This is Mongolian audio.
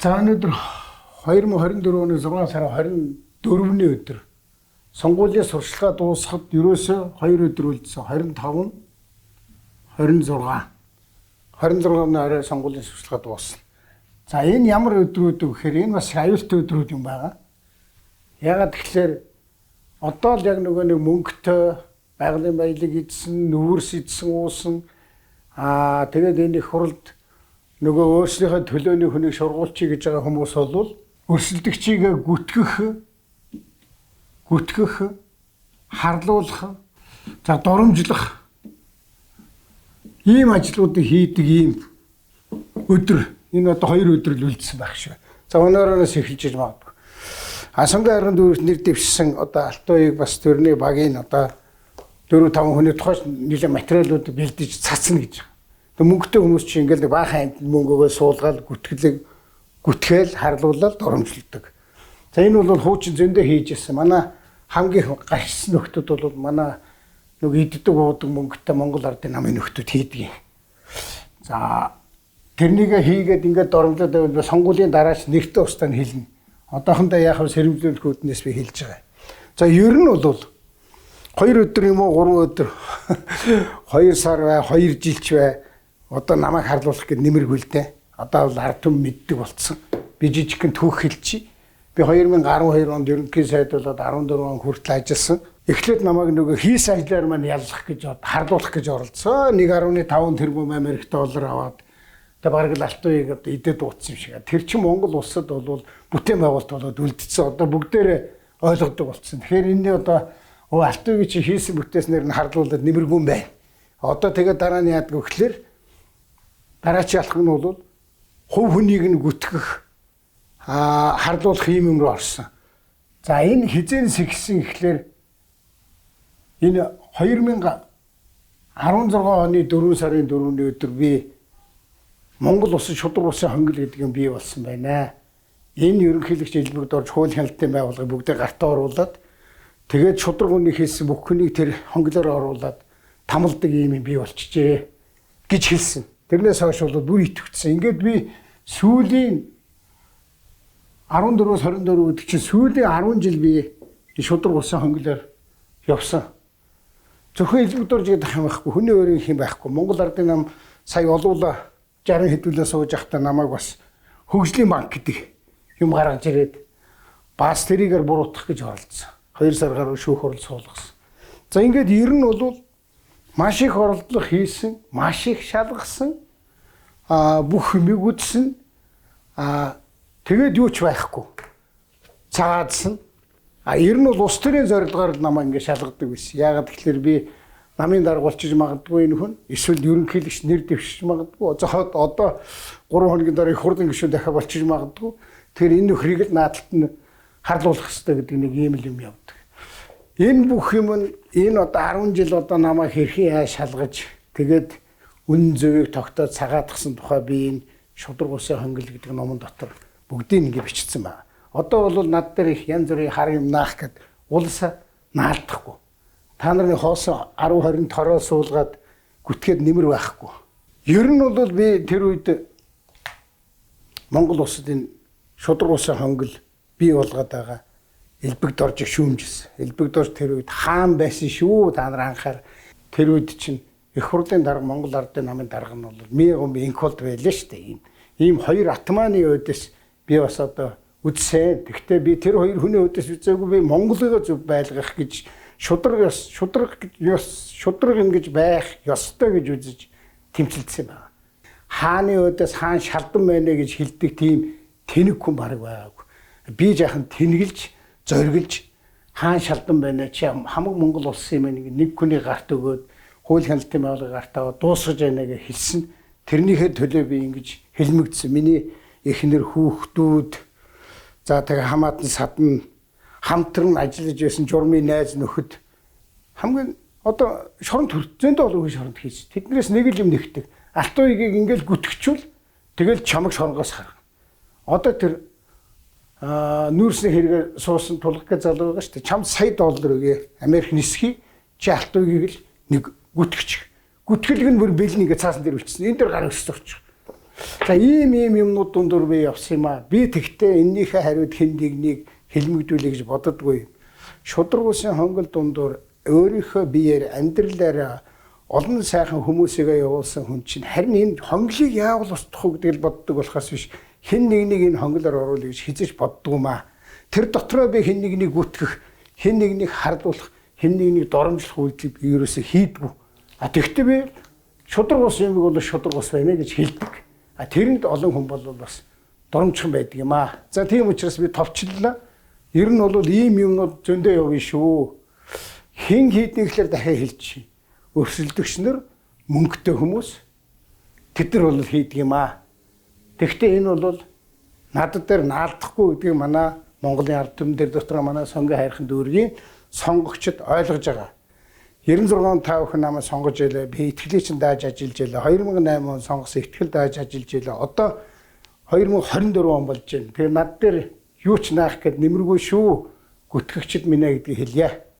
За, өнөөдөр 2024 оны 6 сарын 24-ний өдөр сонгуулийн сурчлагаа дуусгахад ерөөсөө 2 өдөр үлдсэн. 25, 26. 26-ны орой сонгуулийн сурчлагаа дуусна. За, энэ ямар өдрүүд вэ гэхээр энэ бас аюултай өдрүүд юм байгаа. Яагаад тэгэхээр одоо л яг нөгөө нэг мөнгөтэй байгалийн баялаг идсэн, нүүрс идсэн, уусан, тэгээд энэ их хурлд нөгөө өөрсдийнхөө төлөөний хүнийг шургуулчих гэж байгаа хүмүүс бол өрсөлдөгчийг гүтгэх, харлуулах, за дурамжлах ийм ажлуудыг хийдэг ийм өдөр. Энэ одоо 2 өдөр л үлдсэн байх шиг. За, өнөөрөөс эхэлж иж магадгүй. Асангийн арган дүүрт нэр дэвшсэн одоо Алтууыг бас тэрний багийн одоо 4 5 хүний тухай нэлээд материалууд бэлдэж цацна гэж. Тэг мөнгөтэй хүмүүс чинь ингээл баахан амьд мөнгөөгөө суулгаад гүтгэлэг гүтгээл харлуулаад дурамжладаг. За, энэ бол хуучин зөндөө хийж ирсэн. Манай хамгийн гарчсан нөхдүүд бол манай нэг иддэг уудаг мөнгөтэй Монгол ардын намын нөхдүүд хийдэг юм. За, тэрнийг хийгээд ингээд дурамжлаад байвал сонгуулийн дараач нэртэй устдаа нь хэлнэ. Одоохондоо яах вэ, сэрэмжлүүлэх үүднээс би хэлж байгаа. За, ер нь бол 2 өдөр юм уу, 3 өдөр, 2 сар бай, 2 жилч бай. Одоо намайг харлуулах гэд нэмэргүй л дээ. Одоо бол ард түмэн мэддэг болцсон. Би жижигхэн түүх хэлчихье. Би 2012 онд ерөнхий сайд болоод 14 он хүртэл ажилласан. Эхлээд намайг нөгөө хийсэн ажлаар маань яллах гэж, харлуулах гэж оролцсон. 1.5 тэрбум Америк доллар аваад тэг бараг л Алтууыг одоо идээд дуутсан юм шиг. Тэр чинь Монгол улсад бол бүтээн байгуулалт болоод үлдсэн. Одоо бүгдээрээ ойлгодог болцсон. Тэгэхээр энэний одоо Алтууыг чи хийсэн бүтээснээр нь харлуулад нэмэргүй юм байна. Одоо тэгээд дараа нь яадаг вэ гэхээр дараачийн алхам нь бол хувь хүнийг нь гүтгэх, харлуулах юм руу орсон. За, энэ хизээнээс эхэлсэн гэхлээр энэ 2016 оны 4 сарын 4-ний өдөр би Монгол улсын шударга улсын хонгил гэдэг юм бий болсон байна. Энэ ерөнхийлөгч элбэгд орж хууль хяналтын байгууллагыг бүгдээ гартаа оруулаад тэгээд шударга үнийг хийсэн бүх хүнийг тэр хонглоор оруулаад тамалдаг юм бий болчихжээ гэж хэлсэн. Тэрнээс хойш бол бүр итгэвчсэн. Ингээд би сүүлийн 14-өөс 24 гэдэг чинь сүүлийн 10 жил би шударга улсын хонглоор явсан. Зөвхөн элбэгд орж гэдэг юм байхгүй. Хүний өөрийн юм байхгүй. Монгол ардын нам сая олуула 60 хэдүүлээ сууж байхдаа намайг бас хөгжлийн банк гэдэг юм гаргаж ирээд бас тэрийгээр буруутгах гэж оролдсон. 2 сар гаруй шүүх хурал суулгасан. За, ингээд ер нь бол маш их оролдлого хийсэн, маш их шалгасан, бүх юмыг үзсэн. Тэгээд юу ч байхгүй. Цагаадсан. Ер нь бол улс төрийн зорилгоор л намайг ингээд шалгадаг байсан. Яагаад гэхээр би намын дарга болчих магадгүй энэ хүн, эсвэл ерөнхийлөгч нэр дэвшиж магадгүй. За, одоо 3 хоногийн дараа их хурлын гишүүн дахиад болчих магадгүй. Тэгэхээр энэ нөхрийг л наадалт нь харлуулах хэрэгтэй гэдэг нэг ийм л юм явдаг. Энэ бүх юм нь энэ одоо 10 жил одоо намайг хэрхэн яаж шалгаж тэгээд үнэн зөвийг тогтоод цагаатгсан тухай би энэ шударга улсын хонгил гэдэг номон дотор бүгдийг ингэ бичсэн байна. Одоо бол над дээр их янз бүрийн хар юм наах гэд улс наалдахгүй. Та нарын хоосон 10 20 тороо суулгаад гүтгээд нэмэр байхгүй. Ер нь бол би тэр үед Монгол улсад энэ шударга улсын хонгил бий болгоод байгаа элбэгд орж шүүмжилсэн. Элбэгд орж тэр үед хаан байсан шүү. Та нар анхаар тэр үед чинь их хурлын дарга, Монгол ардын намын дарга нь бол Мегом Инколд байлаа шүү дээ. Ийм хоёр атманы өөдөөс би бас одоо үзсэн. Гэхдээ би тэр хоёр хүний өөдөөс үзээгүй, би Монголыг зөв байлгах гэж шударга ёс, шударга ёс, шударга ингэж байх ёстой гэж үзэж тэмцэлдсэн байна. Хааны өөдөөс хаан шалдан байна гэж хэлдэг тийм тэнэг хүн бараг байгаагүй. Би жаахан тэнэгэлж, зориглож хаан шалдан байна чи хамаг Монгол улсын юм нэг хүний гарт өгөөд хууль хяналтын байгууллагыг гарт аваад дуусгаж байна гэж хэлсэн. Тэрнийхээ төлөө би ингэж хэлмэгдсэн. Миний эхнэр, хүүхдүүд, за тэгээ хамаатан садан хамтран ажиллаж байсан журмын найз нөхөд хамгийн одоо шоронд зөндөө олон хүн шоронд хийж. Тэднээс нэг л юм нэгдэг. Алтуугийг ингээл гүтгэчүүл тэгэл чамаг шоронгоос харгана. Одоо тэр нүүрсний хэрэгээр суусан тулгах гэж залуу байгаа шүү дээ. Чам сая доллар өгье. Америк нисхий. Чи Алтуугийг л нэг гүтгэчих. Гүтгэлэг нь бүр бэлэн ингээ цаасан дээр үлдсэн. Энэ дээр гар өсөж очих. За, ийм ийм юмнууд дундуур би явсан юм аа. Би тэгтээ эннийхээ хариуд хэн нэгнийг хэлмэгдүүлэе гэж боддоггүй. Шударга усын хонгил дундуур өөрийнхөө биеэр, амьдралаараа олон сайхан хүмүүсийгээ явуулсан хүн чинь харин энэ хонглыг яавал устгах уу гэдгийг боддог болохоос биш, хэн нэгнийг энэ хонглоор оруулъя гэж хэзээ ч боддоггүй юм аа. Тэр дотроо би хэн нэгнийг гүтгэх, хэн нэгнийг хардуулах, хэн нэгнийг доромжлох үйлдэл би ерөөсөө хийдэггүй. А тэгтээ би шударга ус юм бол шударга ус байна гэж хэлдэг. А тэрэнд олон хүн бол бас доромжхон байдаг юм аа. За, тийм учраас би товчлолоо. Ер нь бол ийм юмнууд зөндөө явна шүү. Хэн хийдгийг гэхээр дахиад хэлчих. Өрсөлдөгч нар, мөнгөтэй хүмүүс, тэд нар бол хийдэг юм аа. Тэгэхдээ энэ бол надад дээр наалдахгүй гэдгийг манай Монголын ард түмэн дээр дотор манай Сонгон хайрхан дүүргийн сонгогчид ойлгож байгаа. 96 он та бүхэн намайг сонгож илээ. Би итгэлийг чинь дааж ажиллаж илээ. 2008 он сонгосон итгэл дааж ажиллаж илээ. Одоо 2024 он болж байна. Тэгэхээр над дээр юу ч наах гээд нэмэргүй шүү. Гүтгэгчид минь ээ гэдгийг хэлье.